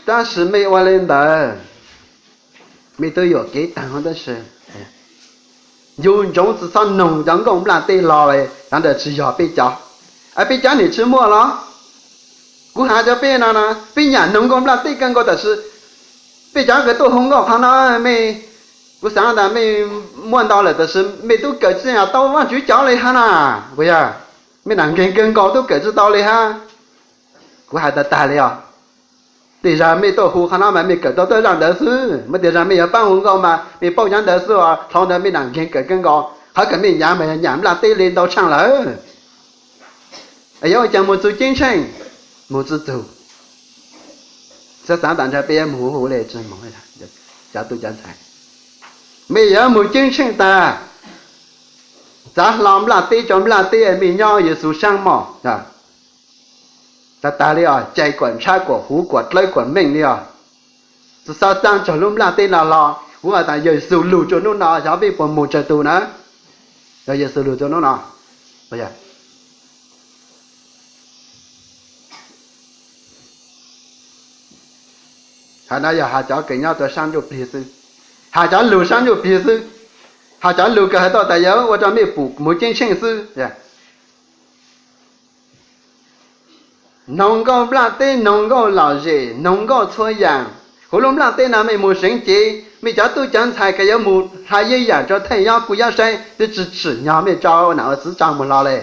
Tab sis mej ua li ntawd, mej twb yuam kev taag huv tab sis yug ntsoov tsi txhob noog cov nkauj nplaj teb los li, cov ntawd tsi yog peb cov. Peb cov nim tsi muaj los? Kuv has rua peb no, peb nyam noog nkauj nplaj teb kawg nkaus tab sis peb cov kws tuaj hu nkauj qhov no, mej, kuv xaav tas mej muaj ntau lawm tab sis mej tub kawm tsi nyam tau Vaajtswv cov li hab na, puas yog? Mej nam nkeeg kawg nkaus tub kawm tsi tau li hab. Kuv has tag tag li os. Tej zag mej tuaj hu qhov no mas mej kawm tau tuab zaj ntawd xwb, muab tej zag mej yuav paab hu nkauj mas mej paub cov ntawd xwb os. Dlhau ntawd mej nam nkeeg kawg nkaus, qhov kawg mej nyam mas nyam nplaj teb li ntau tshaaj lawm. Yuav ua caag moog txug ceeb tsheej? Moog tsi txug. Xaav tas ntshe peb yuav moog huv huv le tsi moog, cov tub cov ntxhais. Mej yuav moog ceeb tsheej tas, txav hlo nplaj teb, tso nplaj teb, mej nyob Yexus saab mog. Tag tag li os, cai kuas ntshab kuas huv kuas dlawb kuas meej li os. Tsi xob txaaj txog lub nplaj teb no hlo. Kuv has tas Yexus lug rua nub no xyov peb puas moog tsawg tug na. Yog Yexus lug rua nub no, has no yog has cov kws nyob rua saab ntsuj plig xwb, has cov lug saab ntsuj plig xwb, has cov lug kws has tuaj tas yuav ua rua mej pum moog ceeb tsheej xwb. Noog nkauj nplaj teb, noog nkauj lom zem, noog nkauj txhua yaam. Huv lub nplaj teb no mej moog seev cev, mej cov tub cov ntxhais kws yuav moog hla yeeb yam rua thaj yob kuj yob saib twb tsi tsim nyog mej tso ua nam ua txiv tso moog hlo le.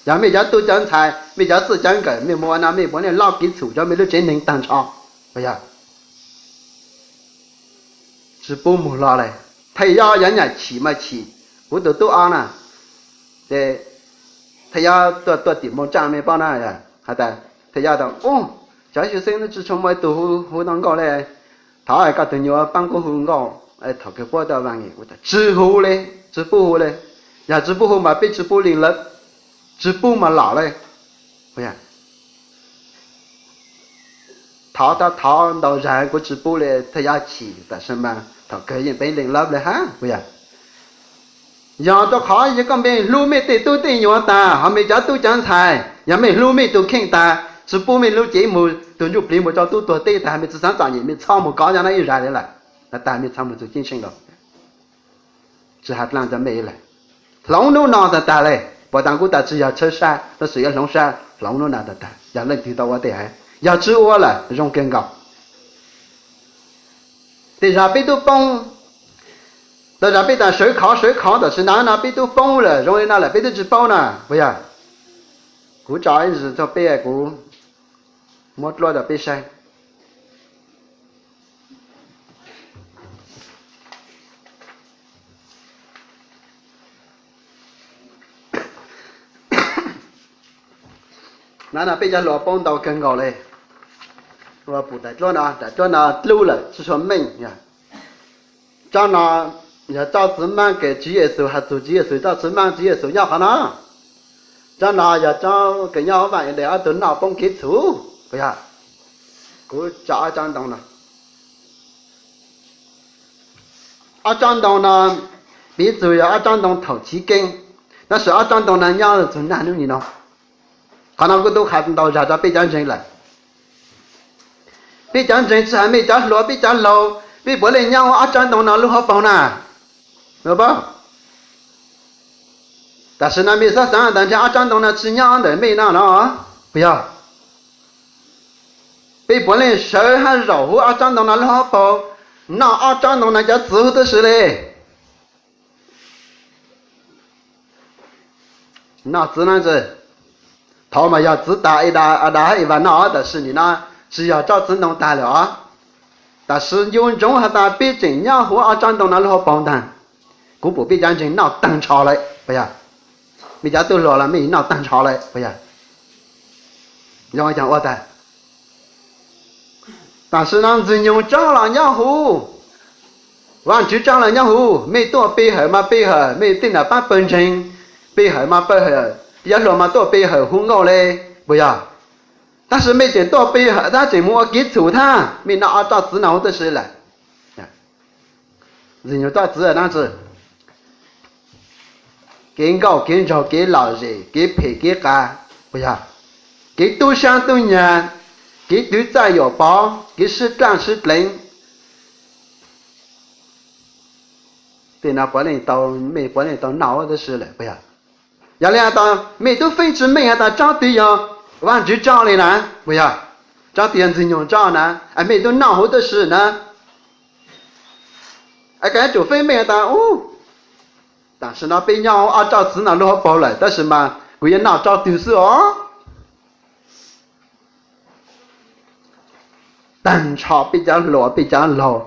Yog mej cov tub cov ntxhais, mej cov txwj cov nkawm, mej moog ua no mej puav leej loj kev txhum rua mej lub tsev neeg taag nrho. Yog tsi pub moog hlo le, thaj yob yuav nyam chim mas chim. Kuv tug tub ob na, ces thaj yob tuaj tuaj tim npoo tsaaj mej paub na, has tas thaj yob tas, u, cov xyw xeeb tsi tshua muaj ib tug hu tau nkauj le. Thov koj tug nyuas paab kuv hu nkauj, thaum kawg puab tuaj vaaj. Tsi hu le, tsi pub hu le. Yog tsi pub hu mas peb tsi pub leej lawv, tsi pub mas lom le. Thov, thov ntau zag kuv tsi pub le, thaj yob chim, tab sis mas thaum kawg yeej peb leej lawv le hab, puas yog? Yog rua qhov yog koj mej hlub mej tej tub tej nyuas tas, ho mej cov tub cov ntxhais, yog mej hlub mej tug kheej tas, tsi pub mej lub cev moog tug ntsuj plig moog tso tub tuag teb tas, mej tsi xaav txom nyem mej txhob moog kov cov no ib zag le lawm. Tag tag mej txhob moog txug ceeb tsheej lawm. Tsi has dlaab cov mej lawm. Hloov nub no tag tag le, puas tas kuv tas tsi yog tshawb sab, tab sis yuav hloov sab, hloov nub no tag tag, yog leej twg tau ua tej haiv, yog tsi ua lawm zoo kawg nkaus. Tej zag peb tub poob, tej zag peb tas sawv khov sawv khov, tab sis na no peb tub poob lawm, zoo li no lawm peb twb tsi paub na, puas yog? Kuv tso ib zag txug peb, kuv muab dluab rua peb saib. Na no peb cov hluas poob ntau kawg nkaus le. Ua pum daim dluab no, daim dluab no dlub lawm tsi tshua meej. Tsob no yog tsob txiv maab kws Tswv Yexus has txug Tswv Yexus tsob txiv maab, Tswv Yexus nyob qhov no. Tsob no yog tsob kws nyob huv vaaj ib daim ob tug noj poob kev txhum, puas yog? Kuv tso ob tsob ntoo no. Ob tsob ntoo no, piv txug yog ob tsob ntoo thaum chiv keeb, tab sis ob tsob ntoo no nyob txug naj nub nyi no. Qhov no kuv tub qha ntau zag rua peb cov ntseeg lawm. Peb cov ntseeg tsi has mej cov hluas peb cov laug, peb puav leej nyob huv ob tsob ntoo no lub hauv paug na. Tab sis no mej xaav xaav tas ntshe ob tsob ntoo no tsi nyob ntawm mej no no, puas yog? Peb puav leej sawv hab zaum huv ob tsob ntoo no lub hauv paug, noj ob tsob ntoo no cov txiv huv tib si le. Noj txiv no, thaud mas yog txiv tas, Adas hab Evas noj, tab sis nim no tsi yog tsob txiv ntoo tag lawm os. Tab sis yus ntsoov has tas peb tseem nyob huv ob tsob ntoo no lub hauv paug ntag. Kuv pum peb cov ntseeg noj taag nrho lawm, puas yog? Mej cov tub hluas los mej noj taag nrho lawm, puas yog? Zoo caag ua tag. Tam sim no Ntxwg Nyoog tsob los nyob huv, Vaajtswv tsob los nyob huv, mej tuaj pe hawm mas pe hawm, mej tej nam paab pawg ntseeg pe hawm mas pawg hawm, cov hluas mas tuaj pe hawm hu nkauj le, puas yog? Tab sis mej tseem tuaj pe hawm thab tseem moog ua kev txhum thab, mej noj ob tsob txiv no huv tib si lawm. Ntxwg Nyoog tsob txiv no, kev nkauj kev nraug, kev lom zem, kev phem kev qas, puas yog? Kev tub sab tub nyag, kev twv txaj yuam pov, kev sib dlaaj sib dleev. Tej no puav leej tau, mej puav leej tau noj huv tib si lawm puas yog? Yog li has tas mej tub feeb tsi meej has tas tsob twg yog Vaajtswv tso li na, puas yog? Tsob twg yog Ntxwg Nyoog tso na, mej tub noj huv tib si na. Es koj yuav tsum feeb meej has tas, tam sim no peb nyob ob tsob txiv no lub hauv paug lawm tab sis mas kuv yuav noj tsob twg xwb os. Taag nrho peb cov hluas peb cov laug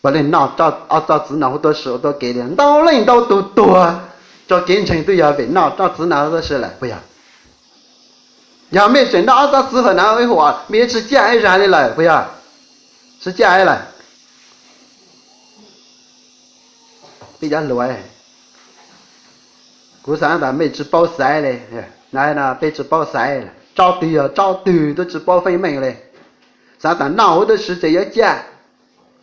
puav leej noj ob tsob txiv no huv tib si ua tau kev li. Ntau leej ntau tug tuag tso kev ntseeg twb yog vim noj tsob txiv no huv tib si lawm puas yog? Yog mej tseem noj ob tsob txiv hawm na ib huam mej yuav tsi caj ib zag li lawm puas yog? Tsi caj lawm. Peb cov hluas, kuv xaav tas mej tsi paub xaiv li. Peb tsi paub xaiv, tsob twg yog tsob twg tub tsi paub feeb meej li. Xaav tas noj huv tib si ces yuav caj.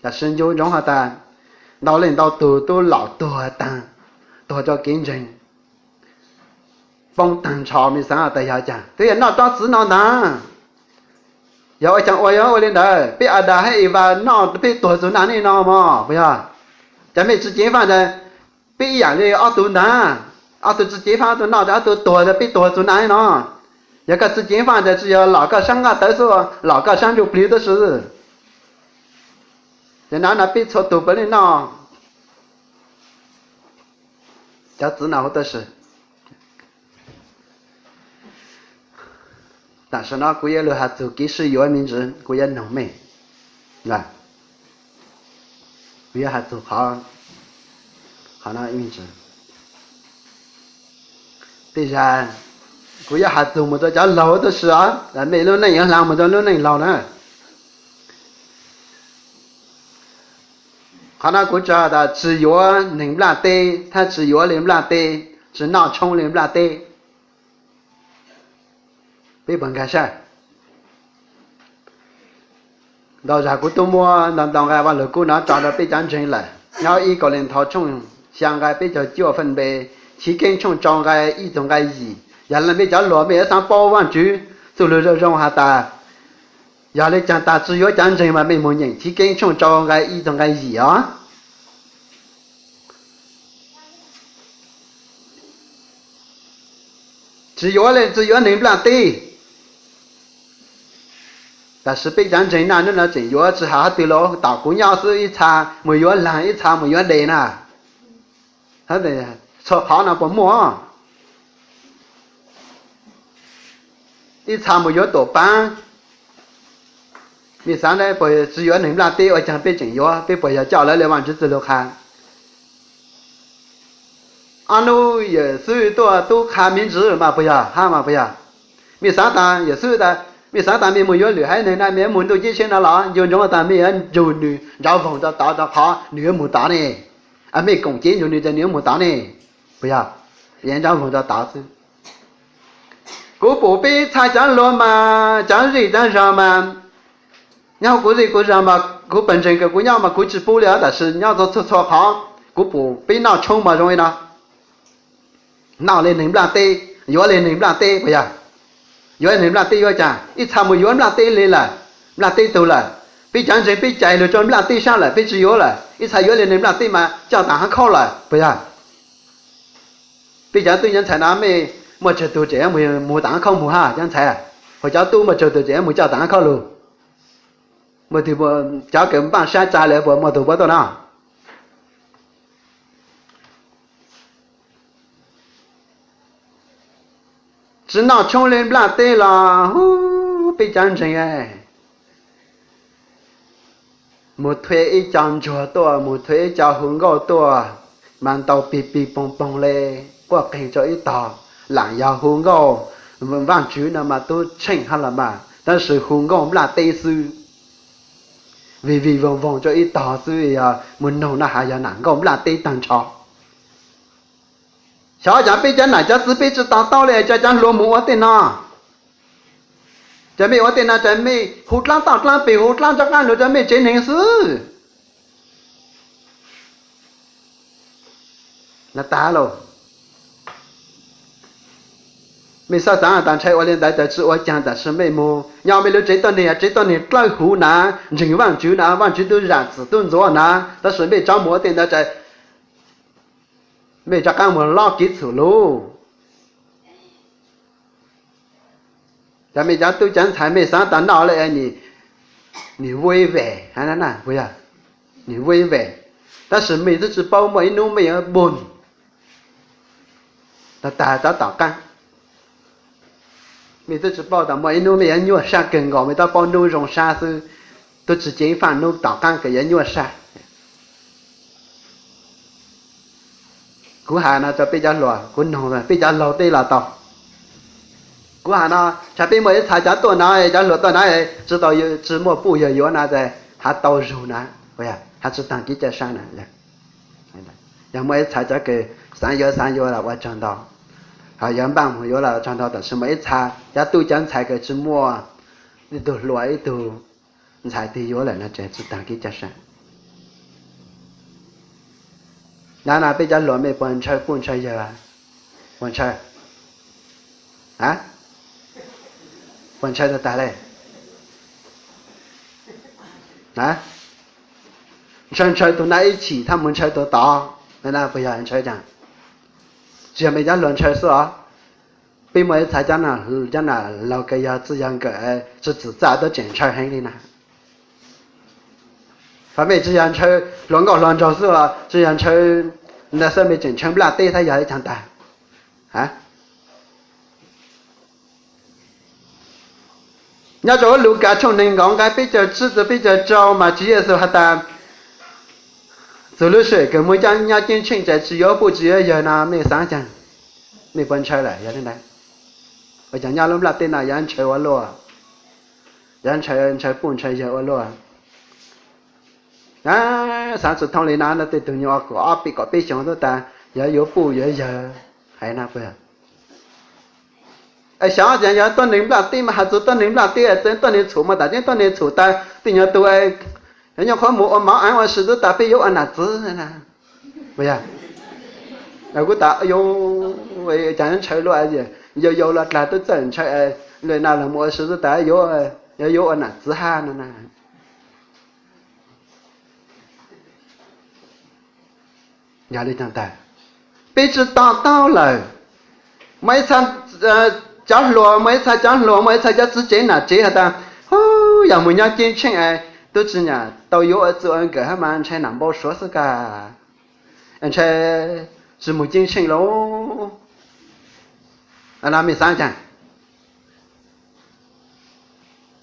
Tam sim ncu ntsoov has tas ntau leej ntau tug tub los tuag taag, tuag tso kev ntseeg. Poob taag nrho mej xaav tas yog caag twb yog noj tsob txiv no ntag. Yog ua caag ua yog ua li ntawd peb Adas hab Evas noj peb tuag txug naj niaj no mog puas yog? Ces mej tsi ceev faj tas peb ib yaam li ob tug ntag, ob tug tsi ceev faj ob tug noj tas ob tug tuag tas peb tuag txug naj niaj no. Yog koj tsi ceev faj tas tsi yog los koj saab nqaj tawv xwb, los koj saab ntsuj plig tib si. Ces naj no peb txhua tug puav leej noj cov txiv no huv tib si. Tam sim no kuv yuav lug has txug kev sib yuav me ntsis, kuv yuav noog mej, kuv yuav has txug qhov, qhov no me ntsis. Tej zag kuv yuav has txug mus rau cov laug tib si os, mej lub neej yuav hlaa mus rau lub neej laug na. Qhov no kuv tsi has tas tsi yuav neeg nplaj teb, hab tsi yuav li nplaj teb, tsi noj tshoob li nplaj teb. Peb puas nkag siab? Ntau zag kuv tub muab ntau ntau nqai Vaaj Lug Kub no tso rau peb cov ntseeg lawm. Nyob ib Kauleethaus tshooj xyaa nqai peb caug cuaj fej npe, Chiv Keeb tshooj rau nqai ib txug nqai yim. Yog mej cov hluas mej yuav xaav paub Vaajtswv txuj lug zoo zoo has tas, yog li caag tas tsi yuav cov ntseeg mas mej mus nyeem Chiv Keeb tshooj rau nqai ib txug nqai yim os. Tsi yuav li, tsi yuav neeg nplaj teb. Tam sim peb cov ntseeg naj nub no tseem yuav tsi has hab twg los tom kuv nyob xwb, ib txha mus yuav laag, ib txha mus yuav des na. Txhua qhov no puas muaj? Ib txha mus yuav tuam paab. Mej xaav tas puas tsi yuav neeg nplaj teb, ua caag peb tseem yuav, peb puas yog coj lawv li Vaajtswv txuj lug qha? Ob nub yawm xwb tuaj tub qha me ntsis mas puas yog, hab mas puas yog? Mej xaav tas yawm xwb tas, mej xaav tas mej mus yuav lwm haiv neeg na, mej yuav mus ntuj ceeb tsheej no los ncu ntsoov tas mej yuav nrug nws nrov voog rau tod rau qhov nws yuav mus tod ne. Mej koom cev nrug nws tas nws yuav mus tod ne, puas yog? Nrov voog rau tod xwb. Kuv pum peb txha cov hluas mas, cov zej cov zog mas, nyob huv kuv zej kuv zog mas kuv pawg ntseeg kws kuv nyob mas kuv tsi pub li os, tam sim nyob txhua txhua qhov kuv pum peb noj tshoob mas zoo li no. Noj li neeg nplaj teb, yuav li neeg nplaj teb puas yog? Yuav li neeg nplaj teb yuav caag? Ib txha mus yuav nplaj teb li lawm, nplaj teb tug lawm. Peb cov ntseeg peb cais lug rau nplaj teb sab lawm, peb tsi yuav lawm, ib txha yuav li neeg nplaj teb mas coj taag hab khauj lawm puas yog? Peb cov tub nyab ntxhais no mej muaj tsawg tug tseem yuav mus taag hab khauj mus hab cov ntxhais? Hos cov tub muaj tsawg tug tseem yuav mus coj taag hab khauj lug? Muaj tug, cov kws npaaj sab tsa lawm puas muaj tug puab tuaj no? Tsi noj tshoob li nplaj teb los hu, peb cov ntseeg mus thua ib co ntsuag tuaj, mus thua ib co hu nkauj tuaj, mas ntaus pig pig poog poog li, quaj qeeg rau ib tog. Lam yog hu nkauj Vaajtswv no mas tub tsheej hab los mas, tab sis hu nkauj nplaj teb xwb. Vij vij voog voog rau ib tog xwb, yog mus noog no has yog nam nkauj nplaj teb taag nrho. Xyov cov peb cov nam cov txiv peb tsi to taub li, cov cov hluas mus ua tej no. Cov mej ua tej no ces mej hu dlaab toj dlaab peg, hu dlaab toj qaab lug rau mej tsev neeg xwb. Tag lauj. Mej xav xaav tas ntshai ua le ntawd tas tsi ua caag, tam sis mej moog nyob mej lub tsev tuab neeg, tsev tuab neeg dlawb huv na, ntseeg Vaajtswv na, Vaajtswv tub zam txim tub ntxuav na, tab sis mej tsob muag tej ntawd tas mej rov qaab moog loj kev txhum lug. Cov mej cov tub cov ntxhais mej xaav tas noj le nwg vui ve, nwg vui ve, tab sis mej twb tsi paub muaj ib nub mej yuav bun tag tog tom qaab. Mej twb tsi paub tas muaj ib nub mej yuav nyuaj sab kawg nkaus, mej twb paub nub zoo sab xwb, twb tsi ceev faaj nub tom qaab kws yuav nyuaj sab. Kuv has no rua peb cov hluas, kuv noog peb cov laug tej los tau. Kuv has no, thaum peb muaj ib txha cov tuaj no, cov hluas tuaj no, tsi tau, tsi muaj puj yawg yuav no, has tau zug na, has tsi taag kev cai sab na. Yog muaj ib txha cov kws xaav yuav xaav yuav los ua tsaug ntau, ho yuav npaaj moog yuav los ua tsaug ntau, tam sis muaj ib txha cov tub cov ntxhais kws tsi muaj ib tug hluas ib tug ntxhais twg yuav lawm no ces tsi taag kev cai sab. Nov no peb cov hluas mej puas ntshaw puj ntshaw yawg? Puas ntshaw? Puas ntshaw tag tag le? Ntshaw ntshaw tug nab ib chim, thaab moog ntshaw tug tod, puas yog ntshaw caag? Tsi yog mej cov hluas ntshaw xwb os. Peb muaj ib txha cov nam laug kws yog txij yog nkawm tsi txim txaj tuab tseem ntshaw heev li na. Hos mej tsi yog ntshaw hluas nkauj hluas nraug xwb os, tsi yog ntshaw ntawd xwb, mej tseem ntshaw nplaj teb thab yog ib caag tag? Nyob rua huab Lukas tshooj neeg nkaum nqai peb caug tsib txug peb caug rau mas Tswv Yexus has tas txug lub sij hawm kws muaj nyob ceeb tsheej ces tsi yuav puj tsi yuav yawg no mej xaav caag? Mej puas ntshaw lawm yog le ntawd? Ua caag nyob lub nplaj teb no yuav ntshaw ua luaj, yuav ntshaw, ntshaw puj ntshaw yawg ua luaj? Xaav tsi thooj li no, tej tug nyuam qhuav ob peb kaum peb xyoos tuaj tas yuav yuav puj yuav yawg hais no puas yog? Es xyov yog tuab neeg nplaj teb mas has txug tuab neeg nplaj teb, tuab neeg txhum mas tas tseeb tuab neeg txhum tas tej nyuag tug nyuam qhuav moog ua mov aav ua si tuaj tas peb yuav ua nam txiv. Kuv tas caag ntshaw luaj, yau yau los dlaag tub txawj ntshaw, le no los moog ua si tuaj tas yuav, yuav ua nam txiv hab no na. Yog le caag tas peb tsi to taub lawm. Muaj ib txha cov hluas, muaj ib txha cov hluas, muaj ib txha cov txiv tsev nam tsev has tas, hu, yog moog nyob ceeb tsheej tub tsi nyam tau yuav ua txwj ua nkawm hab mas ntshai nam npau suav xwb kag, ntshai tsi moog ceeb tsheej lauj. No mej xaav caag?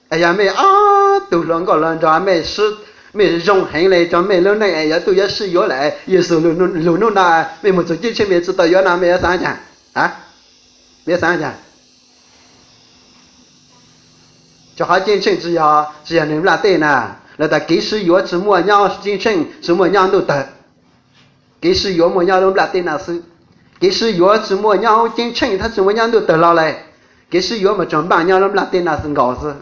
Es yog mej ob tug hluas nkauj hluas nraug mej, mej zoo heev le rua mej lub neej es yuav tuaj yuav sib yuav lawm, Yexus lug nub no mej moog txug ceeb tsheej mej tsi tau yuav no mej yuav xaav caag? Mej yuav xaav caag? Rua qhov ceeb tsheej tsi yog, tsi yog neeg nplaj teb na. Lawv tas kev sib yuav tsi muaj nyob ceeb tsheej, tsi muaj nyob ntuj tawg. Kev sib yuav muaj nyob lub nplaj teb no xwb. Kev sib yuav tsi muaj nyob ceeb tsheej, thab tsi muaj nyob ntuj tawg los le. Kev sib yuav mas tsuas npaaj nyob lub nplaj teb no nkaus xwb.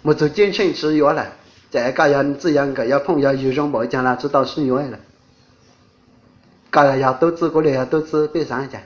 Moog txug ceeb tsheej tsi yuav lawm, ces koj yog txij yog nkawm yog phooj yog ywg zoo npaum caag los tsi tau sib yuav lawm. Koj yog tub txib, kuv le yog tub txib, peb xaav caag?